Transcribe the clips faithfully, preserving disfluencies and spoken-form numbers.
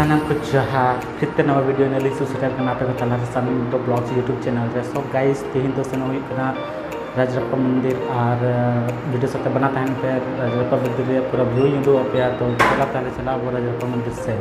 ᱥᱟᱱᱟᱢ ᱠᱚ ᱡᱚᱦᱟᱨ, ᱯᱷᱤᱨ ᱛᱮ ᱱᱟᱣᱟ ᱵᱷᱤᱰᱤᱭᱳ ᱱᱟᱹᱞᱤ ᱥᱩ ᱥᱮᱴᱮᱨ ᱠᱟᱱᱟ ᱟᱯᱮ ᱠᱚ ᱛᱟᱞᱟ ᱨᱮ ᱥᱟᱱᱛᱚ ᱵᱞᱚᱜᱥ YouTube ᱪᱮᱱᱮᱞ ᱨᱮ᱾ So guys, ᱛᱮᱦᱮᱧ ᱫᱚ ᱥᱮᱱᱚᱜ ᱦᱩᱭᱩᱜ ᱠᱟᱱᱟ ᱨᱟᱡᱽᱨᱟᱯᱯᱟ ᱢᱚᱱᱫᱤᱨ ᱟᱨ, ᱟᱸ, ᱵᱷᱤᱰᱤᱭᱳ ᱥᱟᱛᱮ ᱵᱮᱱᱟᱣ ᱛᱟᱦᱮᱱ ᱯᱮ᱾ ᱨᱟᱡᱽᱨᱟᱯᱯᱟ ᱢᱚᱱᱫᱤᱨ ᱨᱮᱭᱟᱜ ᱯᱩᱨᱟᱹ ᱵᱷᱤᱭᱩᱧ ᱩᱫᱩᱜ ᱟᱯᱮᱭᱟ᱾ ᱛᱚ ᱪᱟᱞᱟᱜ ᱛᱟᱦᱞᱮ ᱪᱟᱞᱟᱜ ᱟᱵᱚ ᱨᱟᱡᱽᱨᱟᱯᱯᱟ ᱢᱚᱱᱫᱤᱨ ᱥᱮᱫ᱾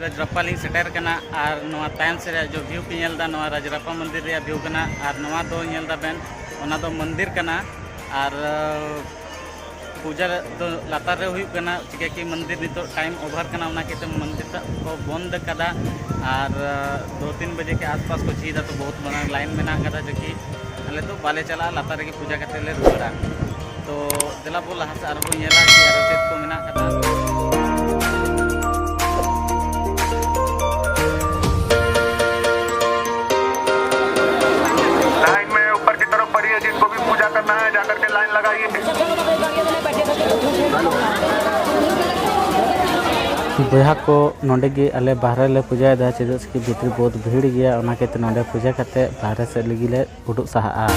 ᱨᱟᱡᱽᱨᱟᱯᱯᱟ ᱞᱤᱧ ᱥᱮᱴᱮᱨ ᱠᱟᱱᱟ ᱟᱨ ᱱᱚᱣᱟ ᱛᱟᱭᱚᱢ ᱥᱮᱫ ᱨᱮᱭᱟᱜ ᱡᱚ ᱵᱷᱤᱭᱩ ᱯᱮ ᱧᱮᱞ ᱮᱫᱟ, ᱱᱚᱣᱟ ᱨᱟᱡᱽᱨᱟᱯᱯᱟ ᱢᱚᱱᱫᱤᱨ ᱨᱮᱭᱟᱜ ᱵᱷᱤᱭᱩ ᱠᱟᱱᱟ᱾ ᱟᱨ ᱱᱚᱣᱟ ᱫᱚ ᱧᱮᱞ ᱫᱟᱵᱮᱱ, ᱚᱱᱟ ᱫᱚ ᱢᱚᱱᱫᱤᱨ ᱠᱟᱱᱟ᱾ ᱟᱨ ᱯᱩᱡᱟ ᱫᱚ ᱞᱟᱛᱟᱨ ᱨᱮ ᱦᱩᱭᱩᱜ ᱠᱟᱱᱟ, ᱪᱤᱠᱟᱹ ᱠᱤ ᱢᱚᱱᱫᱤᱨ ᱱᱤᱛᱚᱜ ᱴᱟᱭᱤᱢ ᱳᱵᱷᱟᱨ ᱠᱟᱱᱟ, ᱚᱱᱟ ᱠᱷᱟᱹᱛᱤᱨ ᱢᱚᱱᱫᱤᱨ ᱴᱟᱜ ᱠᱚ ᱵᱚᱱᱫ ᱠᱟᱫᱟ᱾ ᱟᱨ ᱫᱩ ᱛᱤᱱ ᱵᱟᱡᱮ ᱠᱮ ᱟᱥᱯᱟᱥ ᱠᱚ ᱡᱷᱤᱡ ᱫᱟ, ᱛᱚ ᱵᱚᱦᱩᱛ ᱢᱟᱨᱟᱝ ᱞᱟᱭᱤᱱ ᱢᱮᱱᱟᱜ ᱠᱟᱫᱟ, ᱡᱮ ᱠᱤ ᱟᱞᱮ ᱫᱚ ᱵᱟᱞᱮ ᱪᱟᱞᱟᱜᱼᱟ, ᱞᱟᱛᱟᱨ ᱨᱮᱜᱮ ᱯᱩᱡᱟ ᱠᱟᱛᱮ ᱞᱮ ᱨᱩᱣᱟᱹᱲᱟ᱾ ᱛᱚ ᱫᱮᱞᱟ ᱵᱚ ᱞᱟᱦᱟ ᱥᱮᱫ ᱟᱨᱦᱚᱸ ᱵᱚ ᱧᱮᱞᱟ ᱠᱤ ᱟᱨᱦᱚᱸ ᱪᱮᱫ ᱠᱚ ᱢᱮᱱᱟᱜ ᱠᱟᱫᱟ᱾ लाइन में ऊपर की तरफ बढ़िए, जिनको भी पूजा करना है जाकर के लाइन लगाइए। ᱵᱚᱭᱦᱟ ᱠᱚ, ᱱᱚᱰᱮ ᱜᱮ ᱟᱞᱮ ᱵᱟᱦᱨᱮ ᱞᱮ ᱯᱩᱡᱟᱭᱮᱫᱟ, ᱪᱮᱫᱟᱜ ᱥᱮ ᱵᱷᱤᱛᱨᱤ ᱵᱚᱦᱩᱛ ᱵᱷᱤᱲ ᱜᱮᱭᱟ, ᱚᱱᱟ ᱠᱷᱟᱹᱛᱤᱨ ᱱᱚᱰᱮ ᱯᱩᱡᱟ ᱠᱟᱛᱮ ᱵᱟᱦᱨᱮ ᱥᱮᱫ ᱞᱟᱹᱜᱤᱫ ᱞᱮ ᱩᱰᱩᱠ ᱥᱟᱦᱟᱜᱼᱟ᱾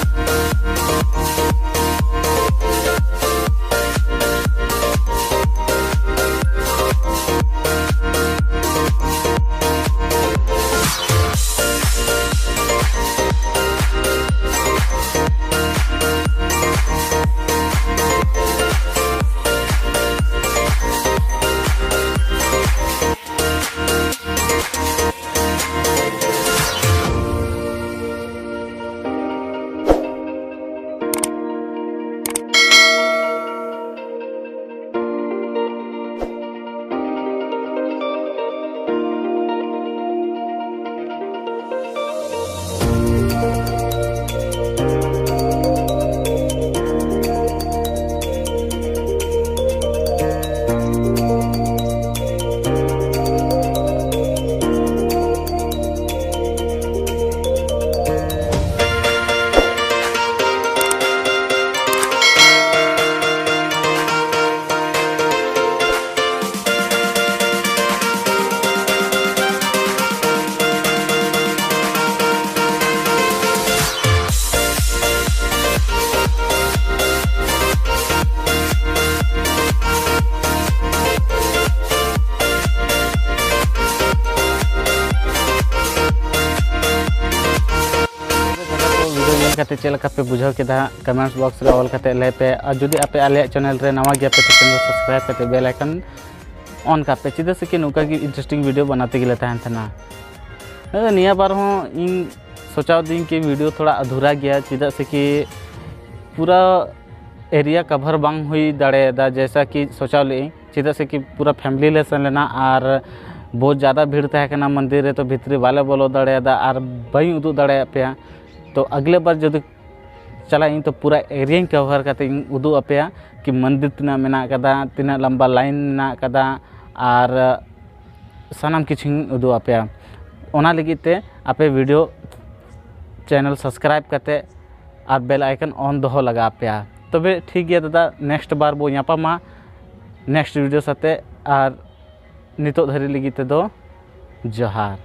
ᱠᱟᱛᱮ ᱪᱮᱫ ᱞᱮᱠᱟ ᱯᱮ ᱵᱩᱡᱷᱟᱹᱣ ᱠᱮᱫᱟ, ᱠᱚᱢᱮᱱᱴᱥ ᱵᱚᱠᱥ ᱨᱮ ᱚᱞ ᱠᱟᱛᱮ ᱞᱟᱹᱭ ᱯᱮ᱾ ᱟᱨ ᱡᱩᱫᱤ ᱟᱯᱮ ᱟᱞᱮᱭᱟᱜ ᱪᱮᱱᱮᱞ ᱨᱮ ᱱᱟᱣᱟ ᱜᱮᱭᱟ ᱯᱮ, ᱛᱚ ᱪᱮᱱᱮᱞ ᱥᱟᱵᱥᱠᱨᱟᱭᱤᱵ ᱠᱟᱛᱮ ᱵᱮᱞ ᱟᱭᱠᱚᱱ ᱚᱱ ᱠᱟᱜ ᱯᱮ, ᱪᱮᱫᱟᱜ ᱥᱮ ᱠᱤ ᱱᱚᱝᱠᱟ ᱜᱮ ᱤᱱᱴᱟᱨᱮᱥᱴᱤᱝ ᱵᱷᱤᱰᱤᱭᱳ ᱵᱮᱱᱟᱣ ᱛᱮᱜᱮ ᱞᱮ ᱛᱟᱦᱮᱱ ᱛᱟᱦᱮᱱᱟ᱾ ᱦᱮᱸ, ᱱᱤᱭᱟᱹ ᱵᱟᱨ ᱦᱚᱸ ᱤᱧ ᱥᱚᱪᱟᱣ ᱫᱤᱧ ᱠᱤ ᱵᱷᱤᱰᱤᱭᱳ ᱛᱷᱚᱲᱟ ᱟᱫᱷᱩᱨᱟ ᱜᱮᱭᱟ, ᱪᱮᱫᱟᱜ ᱥᱮ ᱠᱤ ᱯᱩᱨᱟᱹ ᱮᱨᱤᱭᱟ ᱠᱟᱵᱷᱟᱨ ᱵᱟᱝ ᱦᱩᱭ ᱫᱟᱲᱮᱭᱟᱫᱟ ᱡᱮᱭᱥᱟ ᱠᱤ ᱥᱚᱪᱟᱣ ᱞᱮᱫᱟᱹᱧ, ᱪᱮᱫᱟᱜ ᱥᱮ ᱠᱤ ᱯᱩᱨᱟᱹ ᱯᱷᱮᱢᱤᱞᱤ ᱞᱮ ᱥᱮᱱ ᱞᱮᱱᱟ ᱟᱨ ᱵᱚᱦᱩᱛ ᱡᱟᱫᱟ ᱵᱷᱤᱲ ᱛᱟᱦᱮᱸ ᱠᱟᱱᱟ ᱢᱚᱱᱫᱤᱨ ᱨᱮ, ᱛᱚ ᱵᱷᱤᱛᱨᱤ ᱵᱟᱞᱮ ᱵᱚᱞᱚ ᱫᱟᱲᱮᱭᱟᱫᱟ ᱟᱨ ᱵᱟᱹᱧ ᱩᱫᱩᱜ ᱫᱟᱲᱮᱭᱟᱜ ᱯᱮᱭᱟ᱾ ᱛᱚ ᱟᱜᱞᱮ ᱵᱟᱨ ᱡᱩᱫᱤ ᱪᱟᱞᱟᱜ ᱤᱧ, ᱛᱚ ᱯᱩᱨᱟᱹ ᱮᱨᱤᱭᱟᱧ ᱠᱟᱵᱷᱟᱨ ᱠᱟᱛᱮ ᱤᱧ ᱩᱫᱩᱜ ᱟᱯᱮᱭᱟ ᱠᱤ ᱢᱚᱱᱫᱤᱨ ᱛᱤᱱᱟᱹᱜ ᱢᱮᱱᱟᱜ ᱟᱠᱟᱫᱟ, ᱛᱤᱱᱟᱹᱜ ᱞᱟᱢᱵᱟ ᱞᱟᱭᱤᱱ ᱢᱮᱱᱟᱜ ᱟᱠᱟᱫᱟ ᱟᱨ ᱥᱟᱱᱟᱢ ᱠᱤᱪᱷᱩᱧ ᱩᱫᱩᱜ ᱟᱯᱮᱭᱟ᱾ ᱚᱱᱟ ᱞᱟᱹᱜᱤᱫ ᱛᱮ ᱟᱯᱮ ᱵᱷᱤᱰᱤᱭᱳ ᱪᱮᱱᱮᱞ ᱥᱟᱵᱥᱠᱨᱟᱭᱤᱵ ᱠᱟᱛᱮ ᱟᱨ ᱵᱮᱞ ᱟᱭᱠᱚᱱ ᱚᱱ ᱫᱚᱦᱚ ᱞᱟᱜᱟᱣ ᱟᱯᱮᱭᱟ᱾ ᱛᱚᱵᱮ ᱴᱷᱤᱠ ᱜᱮᱭᱟ ᱫᱟᱫᱟ, ᱱᱮᱠᱥᱴ ᱵᱟᱨ ᱵᱚ ᱧᱟᱯᱟᱢᱟ ᱱᱮᱠᱥᱴ ᱵᱷᱤᱰᱤᱭᱳ ᱥᱟᱛᱮ᱾ ᱟᱨ ᱱᱤᱛᱚᱜ ᱫᱷᱟᱹᱨᱤᱡ ᱞᱟᱹᱜᱤᱫ ᱛᱮᱫᱚ ᱡᱚᱦᱟᱨ᱾